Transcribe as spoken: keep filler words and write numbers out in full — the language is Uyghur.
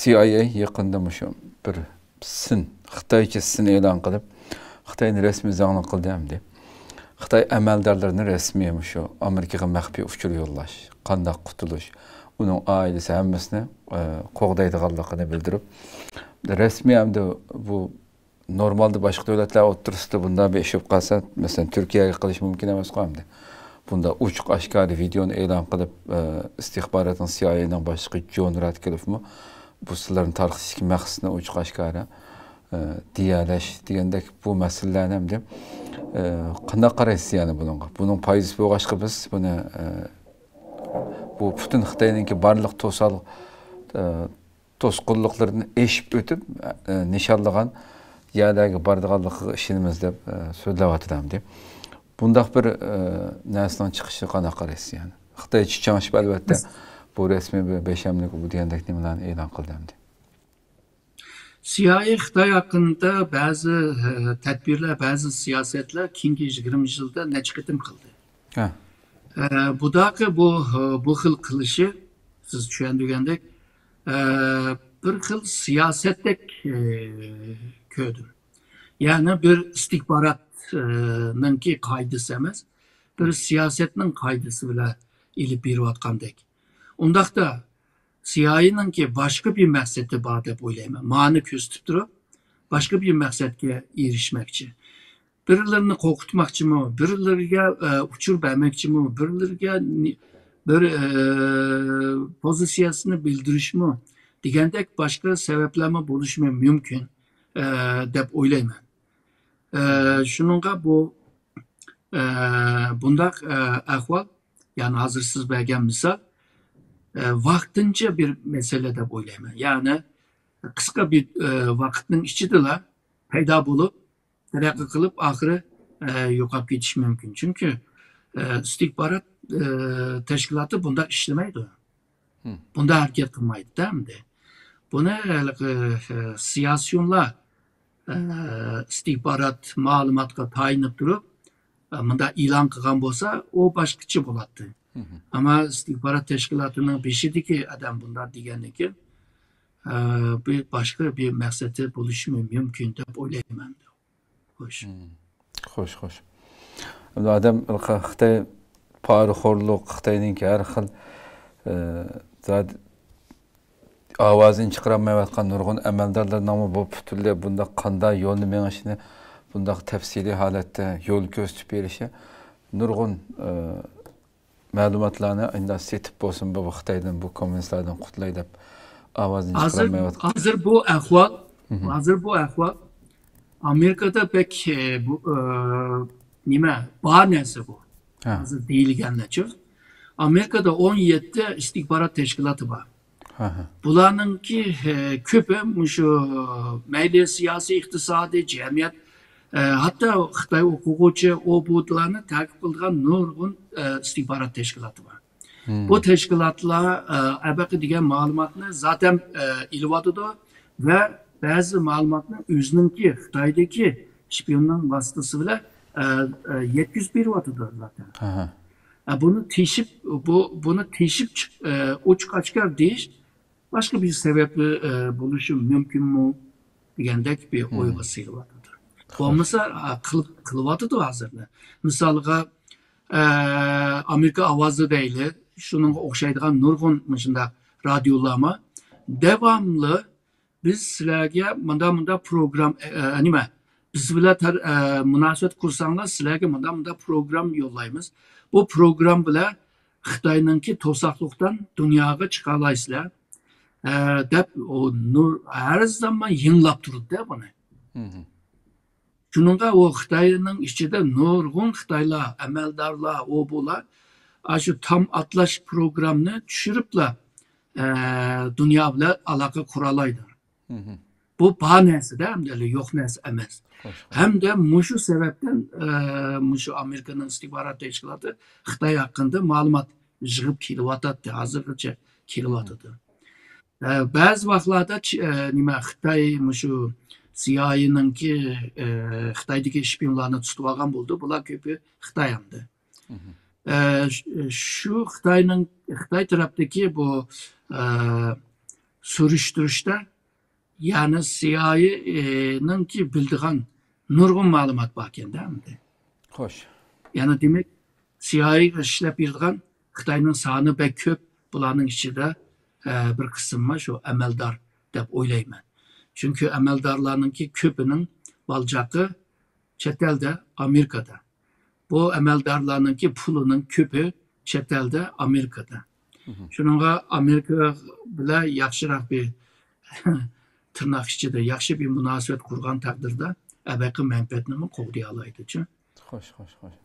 سىئايئېي يېقىندا مۇشۇ بىر سىن، خىتايچە سىن ئېلان قىلىپ، خىتاينى رەسمىي زاڭلىق قىلدى ئەمدى. خىتاي ئەمەلدارلىرىنى رەسمىي مۇشۇ ئامېرىكىغا مەخپىي ئۇچۇر يوللاش، قانداق قۇتۇلۇش، ئۇنىڭ ئائىلىسى ھەممىسىنى، ئە، قوغدايدىغانلىقىنى بىلدۈرۈپ، رەسمىي ئەمدى بۇ نورمالدا باشقا دۆلەتلەر ئوتتۇرىسىدا بۇنداق بىر ئىش بولۇپ قالسا، مەسىلەن، تۈركىيەگە قىلىش مۇمكىن ئەمەسقۇ ئەمدى. بۇنداق ئوچۇق ئاشكارا ۋىدېئونى ئېلان قىلىپ، ئە، ئىستىخباراتنىڭ، سىئايئېينىڭ باشلىقى جون راتكلىفمۇ بۇ سىرلارنى تارقىتىشتىكى مەقسىتىنى ئوچۇق ئاشكارا، ئە، دېيەلەش دېگەندەك بۇ مەسىلىلەرنى ئەمدى، ئە، قانداق قارايسىز يەنى بۇنىڭغا؟ بۇنىڭ پايدىسى بولغاچقا بىز بۇنى، ئە، بۇ پۈتۈن خىتاينىڭكى بارلىق توسال، ئە، توسقۇنلۇقلىرىدىن ئېشىپ ئۆتۈپ، ئە، نىشانلىغان يەرلەرگە بارىدىغانلىقىغا ئىشىنىمىز دەپ، ئە، سۆزلەۋاتىدۇ ئەمدى. بۇنداق بىر، ئە، نەرسىنىڭ چىقىشىغا قانداق قارايسىز يەنى؟ خىتاي چىچاڭشىپ، ئەلۋەتتە، بىز بۇ رەسمىي بىر بەشەملىك بۇ دېگەندەك نېمىلەرنى ئېلان قىلدى ئەمدى. سىيائېي خىتاي ھەققىدە بەزى، ئە، تەدبىرلەر، بەزى سىياسەتلەر كېيىنكى يىگىرمە يىلدا نەچچە قېتىم قىلدى. ھە. ئە، بۇداقى بۇ، بۇ خىل قىلىشى، سىز چۈشەندۈرگەندەك، ئە، بىر خىل سىياسەتتەك، ئە، كۆردۈم. يەنى بىر ئىستىخباراتنىڭكى قائىدىسى ئەمەس، بىر سىياسەتنىڭ قائىدىسى بىلەن ئېلىپ بېرىۋاتقاندەك. ئۇنداقتا سىيائېينىڭكى باشقا بىر مەقسىتى بار دەپ ئويلايمەن. مانى كۆرسىتىپ تۇرۇپ، باشقا بىر مەقسەتكە ئېرىشمەكچى. بىرلىرىنى قورقۇتماقچىمۇ، بىرلىرىگە، ئە، ئۇچۇر بەرمەكچىمۇ، بىرلىرىگە نى-، بىر، ئە، پوزىتسىيەسىنى بىلدۈرۈشمۇ دېگەندەك باشقا سەۋەبلەرمۇ بولۇشى مۇمكىن، ئە، دەپ ئويلايمەن. ئە، شۇنىڭغا بۇ، ئە، بۇنداق، ئە، ئەھۋال، يەنى ھازىر سىز بەرگەن مىسال، ئە، ۋاقتىنچە بىر مەسىلە دەپ ئويلايمەن. يەنى قىسقا بىر، ئە، ۋاقىتنىڭ ئىچىدىلا پەيدا بولۇپ، تەرەققىي قىلىپ، ئاخىرى، ئە، يوقاپ كېتىشى مۇمكىن. چۈنكى، ئە، ئىستىخبارات، ئە، تەشكىلاتى بۇنداق ئىشلىمەيدۇ. بۇنداق ھەرىكەت قىلمايدۇ-دە ئەمدى. بۇنى ھېلىقى، ئە، سىياسىيونلار، ئە، ئىستىخبارات مەلۇماتقا تايىنىپ تۇرۇپ، ئە، مۇنداق ئېلان قىلغان بولسا، ئۇ باشقىچە بولاتتى. ئەمما ئىستىخبارات تەشكىلاتىنىڭ بېشىدىكى ئادەم بۇنداق دېگەندىن كېيىن، ئە، بىر باشقا بىر مەقسىتى بولۇشى مۇمكىن دەپ ئويلايمەن. خوش. خوش، خوش. ئەمدى ئادەم خىتاي پارىخورلۇق، خىتاينىڭكى ھەر خىل، ئە، زادى ئاۋازىنى چىقىرالمايۋاتقان نۇرغۇن ئەمەلدارلىرىنىڭمۇ بۇ پۈتۈنلەي بۇنداق قانداق يولنى مېڭىشىنى، بۇنداق تەپسىلىي ھالەتتە يول كۆرسىتىپ بېرىشى نۇرغۇن، ئە، مەلۇماتلارنى ئەمدى سېتىپ بولسۇن، بۇ خىتايدىن، بۇ كوممۇنىستلاردىن قۇتۇلاي دەپ ئاۋازىنى ھازىر، چىقىرالمايۋاتقان. ھازىر بۇ ئەھۋال، ھازىر بۇ ئەھۋال ئامېرىكىدا بەك، ئە، بۇ، ئە، نېمە، بار نەرسە بۇ. ھە. ھازىر دېيىلگەنلەرچۇ. ئامېرىكىدا ئون يەتتە ئىستىخبارات تەشكىلاتى بار. ھە، ھە. بۇلارنىڭكى، ئە، كۆپى مۇشۇ مەيلى سىياسىي، ئىقتىسادىي، جەمئىيەت، ئە، ھەتتا خىتاي ئوقۇغۇچى، ئۇ بۇلارنى تەقىب قىلىدىغان نۇرغۇن، ئە، ئىستىخبارات تەشكىلاتى بار. بۇ تەشكىلاتلار، ئە، ئەبەقى دېگەن مەلۇماتنى زاتەن، ئە، ئېلىۋاتىدۇ ۋە بەزى مەلۇماتنى ئۆزىنىڭكى خىتايدىكى شپىيوننىڭ ۋاسىتىسى بىلەن، ئە، ئە، يەتكۈزۈپ بېرىۋاتىدۇ زاتەن. ئە، بۇنى تېشىپ، بۇ، بۇنى تېشىپ چىق-، ئە، ئوچۇق ئاشكارا دېيىش باشقا بىر سەۋەبلىك، ئە، بولۇشى مۇمكىنمۇ دېگەندەك بىر ئويغا سېلىۋاتىدۇ. بولمىسا، ئە، قىلىپ، قىلىۋاتىدۇ ھازىردا. مىسالغا، ئە، ئامېرىكا ئاۋازى دەيلى، شۇنىڭغا ئوخشايدىغان نۇرغۇن مۇشۇنداق رادىيولارمۇ داۋاملىق بىز سىلەرگە مۇنداق، مۇنداق پروگرام، ئە، ئە، نېمە، بىز بىلەن تەر-، ئە، مۇناسىۋەت قۇرساڭلار، سىلەرگە مۇنداق، مۇنداق پروگرام يوللايمىز. بۇ پروگرام بىلەن خىتاينىڭكى توساقلىقتىن دۇنياغا چىقالايسىلەر، ئە، دەپ ئۇ نۇر-، ھەر زامان يېڭىلاپ تۇرىدۇ-دە بۇنى. شۇنىڭغا ئۇ خىتاينىڭ ئىچىدە نۇرغۇن خىتايلار، ئەمەلدارلار، ئۇ بۇلار ئاشۇ تام ئاتلاش پروگرامنى چۈشۈرۈپلا، ئە، دۇنيا بىلەن ئالاقە قۇرالايدۇ. بۇ بار نەرسە-دە، ئەمدى يوق نەرسە ئەمەس. ھەمدە مۇشۇ سەۋەبتىن، ئە، مۇشۇ ئامېرىكىنىڭ ئىستىخبارات تەشكىلاتى خىتاي ھەققىدە مەلۇمات يىغىپ كېلىۋاتاتتى، ھازىرغىچە كېلىۋاتىدۇ. ئە، بەزى ۋاقىتلاردا چ-، ئە، نېمە، خىتاي مۇشۇ سىيائېينىڭكى، ئە، خىتايدىكى شپىيونلارنى تۇتۇۋالغان بولىدۇ. بۇلار كۆپى خىتاي ئەمدى. ئە، ش-، شۇ خىتاينىڭ، خىتاي تەرەپتىكى بۇ، ئە، سۈرۈشتۈرۈشتە، يەنى سىئايېنىڭكى بىلىدىغان نۇرغۇن مەلۇمات باركەن-دە ئەمدى. خوش. يەنى دېمەك، سىئايېغا ئىشلەپ يۈرىدىغان خىتاينىڭ سانى بەك كۆپ، بۇلارنىڭ ئىچىدە ئە، بىر قىسىم بار شۇ ئەمەلدار دەپ ئويلايمەن. چۈنكى ئەمەلدارلارنىڭكى كۆپىنىڭ بالىچاقى چەت ئەلدە، ئامېرىكادا. بۇ ئەمەلدارلارنىڭكى پۇلىنىڭ كۆپى چەت ئەلدە، ئامېرىكادا. شۇنىڭغا ئامېرىكا بىلەن ياخشىراق بىر تىرناق ئىچىدە ياخشى بىر مۇناسىۋەت قۇرغان تەقدىردە، ئەبەقى مەنپەئەتنىمۇ قوغدىيالايدۇچۇ. خوش، خوش، خوش.